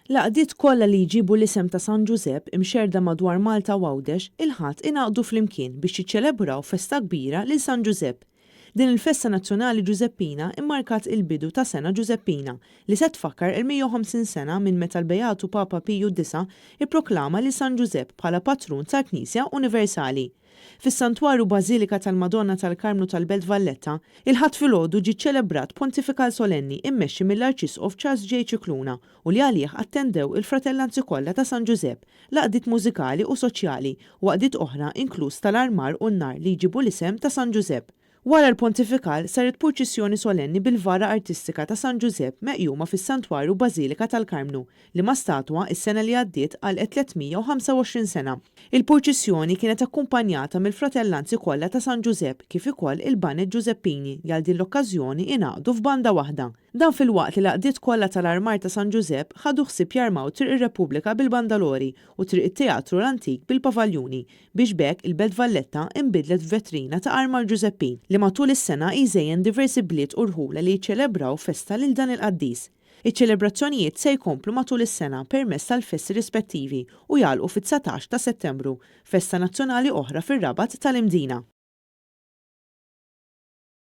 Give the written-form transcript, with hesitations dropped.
L-għaqdiet kollha li jġibu l-isem ta' San Ġużepp imxerrda madwar Malta u Għawdex il-Ħadd ingħaqdu flimkien biex jiċċelebraw festa kbira lil San Ġużepp. Din il-festa nazzjonali Ġużeppina immarkat il-bidu ta' Sena Ġużeppina li se tfakkar il-150 sena minn meta l-Beatu Papa Piju Disa' ipproklama lil San Ġużepp bħala patrun tal-Knisja Universali. Fis-Santwarju Bażilika tal-Madonna tal-Karmnu tal-Belt Valletta, il-Ħadd filgħodu ġie ċċelebrat Pontifikal Solenni immexxi mill-Arċisqof Charles J. Scicluna u li għalih attendew il-fratellanzi kollha ta' San Ġużepp, l-għaqdiet mużikali u soċjali u għaqdiet oħra inkluż tal-armar u n-nar li jġibu l-isem ta' San Ġużepp. Wara l-Pontifikal saret purċissjoni solenni bil-vara artistika ta' San Ġużepp meqjuma fis-Santwarju Bażilika tal-Karmnu, liema statwa s-sena li għaddiet għalqet 325 sena. Il-purċissjoni kienet akkumpanjata mill-fratellanzi kollha ta' San Ġużepp kif ikoll il-baned Ġużeppini li għal din l-okkażjoni ingħaqdu f'banda waħda. Dan filwaqt li l-għaqdiet kollha tal-armar ta' San Ġużepp ħadu ħsieb jarmaw Triq ir-Repubblika bil-bandalori u Triq it-Teatru l-Antik bil-pavaljuni biex b'hekk il-Belt Valletta inbidlet f'vetrina ta' armar Ġużeppin li matul is-sena jżejjen diversi bliet u rħula li jiċċelebraw festa lil dan il-qaddis. Iċ-ċelebrazzjonijiet se jkomplu matul is-sena permezz tal-festi rispettivi u jagħlqu fit-19 ta' Settembru, festa nazzjonali oħra fir-Rabat tal-Imdina.